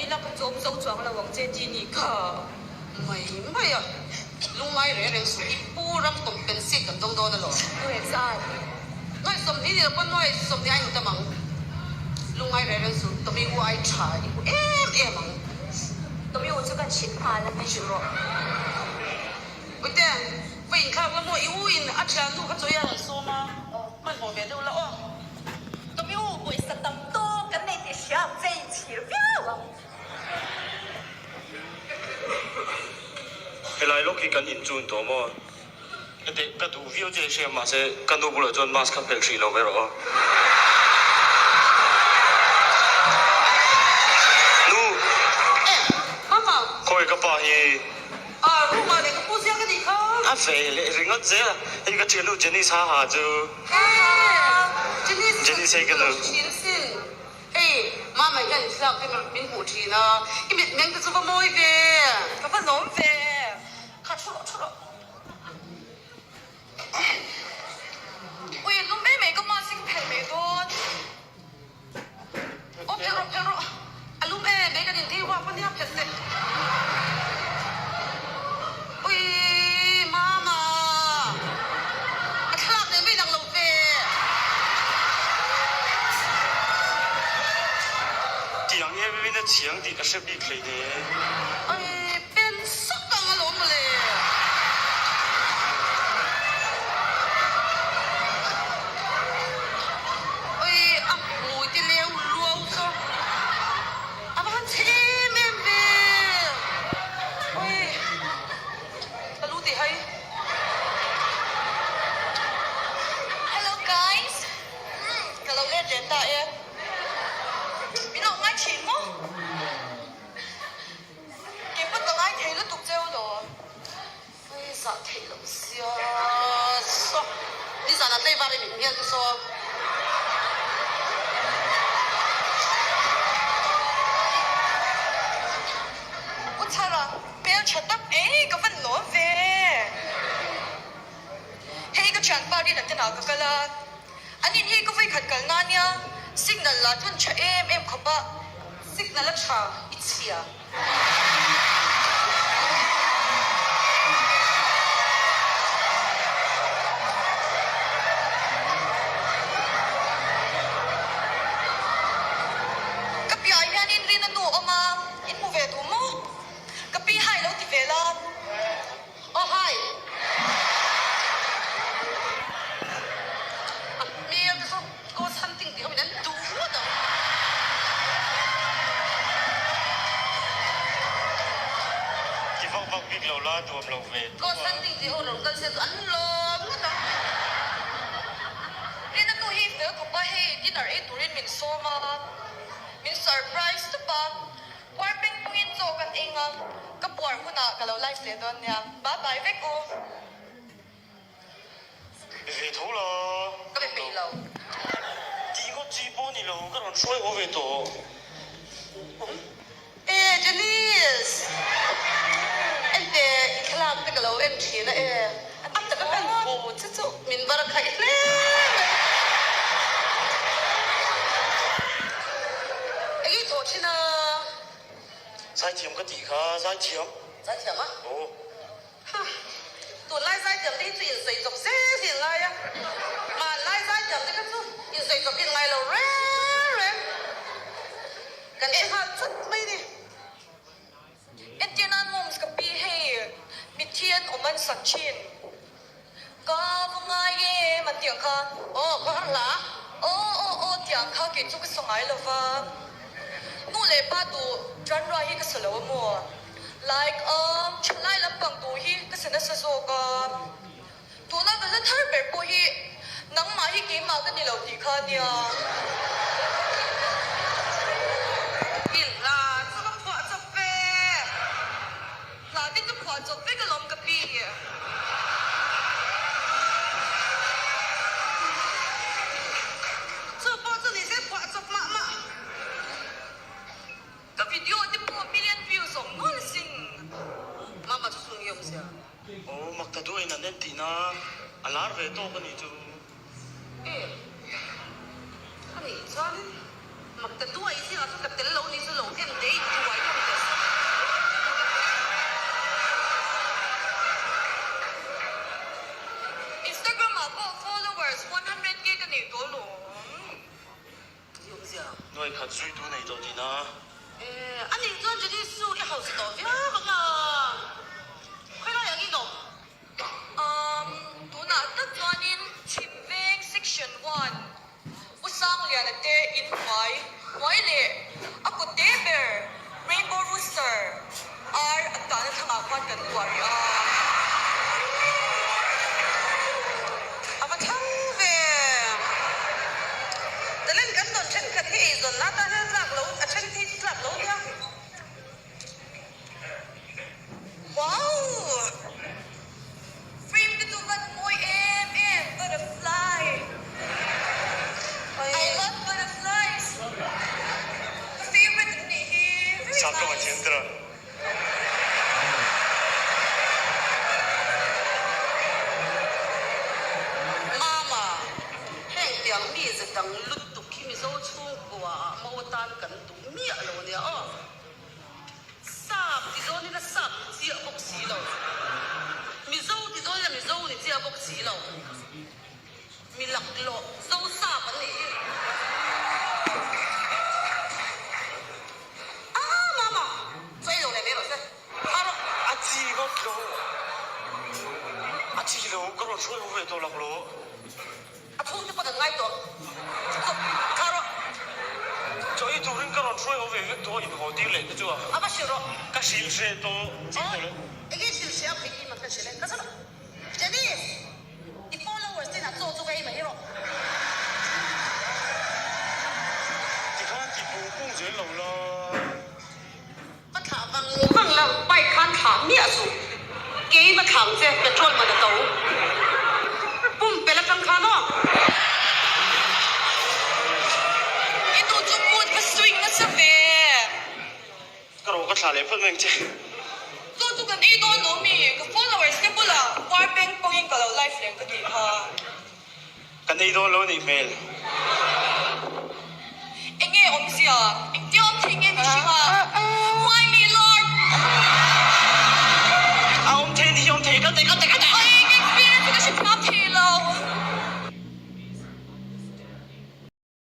ila ka chawm zo chuang lo ang che ti nih kha. Mai mai a, lungngai reng reng suh i pu ram compensate kan dawng dawn alawm. Nuai zat. Nuai 20 ni lo pawn nuai 20 ai tam ang. Lungngai reng reng suh Tommy u ai tha i hmu em em ang. Tommy u chu kan hrilh nghal a ni. Hrilh rawh. Uite, va inthlak la maw i u in a thiannu kha chawi a rawn sawm a, hmanhmawh ve deuh la aw. Tommy u pawisa tam tawk kan nei tih hria ang che inchhir viau ang. Helai lawk hi kan inchun tawh maw? Heti ka duh viau che hria mahse ka nu bulah chuan mask kha phelh hrih lo mai rawh aw. Nu! Khawi ka pa hi? A ve leh ringawt zel a, hei ka thiannu Janice ha ha chu. Janice hei ka nu. Hei, Mama hian thlalak te min hmuh thin a, i mitmeng te chu va mawi ve. Ka va lawm ve. Kha thu rawh, thu rawh. Ui, lum mai mai ka mask hi ka phelh mai dawn. Aw, phelh rawh, phelh rawh. A lum em mai kan inthei huap a nia, phelh teh. Ui, Mama, a thlalak nen va inang lo ve. Tiang em em in a chiang tih ka hre bik hlei ne. Ui, pen sak ang alawm mawle. Ui, a hmui te leu luau chu. A va han chhe em em ve! Ui! Ka lu tih hai. Hello guys! Umm ka lo let leh ta e. Min lo ngai thin maw? Kei pawn ka ngai thei lutuk cheu lo. Ui zah theih loh sia saw. Nizan ah tlei var i mit hmel chu saw. U Chhara, hmel tha tak e, ka van lawm ve. Hei ka thianpa rin a tenah ka kal a, an in hi ka vawikhat kalna ania, signal lah chuan tha em em khawp a. Signal a tha i chhia. Ka piah hianin rin a nu awm a, in hmu ve duh maw? Ka pi hai lo ti ve la. Aw hai! A hmel te chu ghost hunting tih ho in an duh ngawt ang. Ti vak vak bik lo la duam lo ve tawh a. Ghost hunting tih ho rawn kal se chu an lawm ngawt ang. Rina tu hi fel khawp a hei dinner ei turin min sawm a, min surprise tawp a. Puar peng pungin chaw kan eng a, ka puar hunah ka lo live leh dawn nia. Bye bye vek u. Be ve tho la. Ka be peih lo. Tih ngawt chi pawh ni lo, ka rawn hruai haw ve tawh. E Janice! Ente i thlalak te ka lo en thin a e. A taka kan hmu che chu min var khaih hle mai. Eng i thawh thin a? Zaithiam ka tih kha, zaithiam. Zaithiam a? Aw. Ha, tunlai zaithiam te hi chu insawi chawp zel hi an ngai a, hmanlai zaithiam te kha chu insawi chawp hi an ngai lo reng reng. Kan hre nghal chat mai ni. Entir nan Moms ka pi hei mitthi an awm an sak thin. Ka va ngai em an tih ang kha. Aw ka har hla. Aw aw aw tih ang kha kei chu ka sa ngai lo va. Nu leh pa tu genre hi ka sa lo a maw? Like um thalai lampang tu hi ka sa nasa zawk a. Tuna ka hla thar ber pawh hi nangmah hi keimah ka ni lo tih kha a nia. I hla chu ka phuah chawp ve. Hla te chu phuah chawp vek alawm ka pi. Chu pawh chu ni se phuah chawp mah mah. Ka video te pawh million views awm nual sin. Mama chu sung i awm sia. Aw mak ta duain an en tihna a lar ve tawk a nih chu. E a nih chuanin mak ta duai zingah chuan ka tel lo ni chu lo en dei duai. hausa tawh viau ang a, khawilai ang in awm? Um, tunah tak chuanin Chhim Veng Section One, U Sangliana te in hnuai hnuai leh a kut te ber Rainbow Rooster ar an tahna thlangah khuan kan luah rih a. A va thlang ve. Talent kan dawn thenkhat hi eizawnna atan hian tlak lo, a then hi tlak lo nia. Wow! Frame te chu van mawi em em, butterfly. I love butterflies. Ka favorite an nih hi, very nice. Mama, heng tiang mi ze dang lutuk hi Mizo chhungkua ah mo atan kan duh miah lo nia aw. Sap ti dawn ila sap ni chiah bawk si lo. Mizo ti dawn ila Mizo ni chiah bawk si lo. Mi laklawh Zo sap an nih hi. Ah mama, chaw ei lo leh mai rawh se. Kha rawh. A chi ngawt lo. A chi lo, ka rawn hruai haw ve tawh laklawh. A chhungte pawh kan ngai tawh kha rawh. Chaw ei turin ka rawn hruai haw ve vek tawh a inhaw tir leh te chu a. A va hrilh rawh. Ka hrilh hreh tawh chi tawh lo. Enge hrilh hreh a phei i man ka hrilh e. Ka saw Janice, i followers te inah chaw chu ka ei mai rawh. Tikhan ti pung pung zel lo la. Va thlah vang vang la, bike khan thlah miah suh. Kei va thlang che, petrol man a to. Pumpelh atang khan aw. I nu chu mood va swing nasa ve. Ka rawh ka thlah leh phawt mai ang che. Chu chu kan ei dawn lo mi, ka followers te bulah var peng pawngin ka lo live reng ka tih kha. Kan ei dawn lo nih hmel. Enge awmzia? Engtia awm thei nge mihring a? Why me Lord? A awm thei ni hi awm thei, kal teh kal teh kal teh.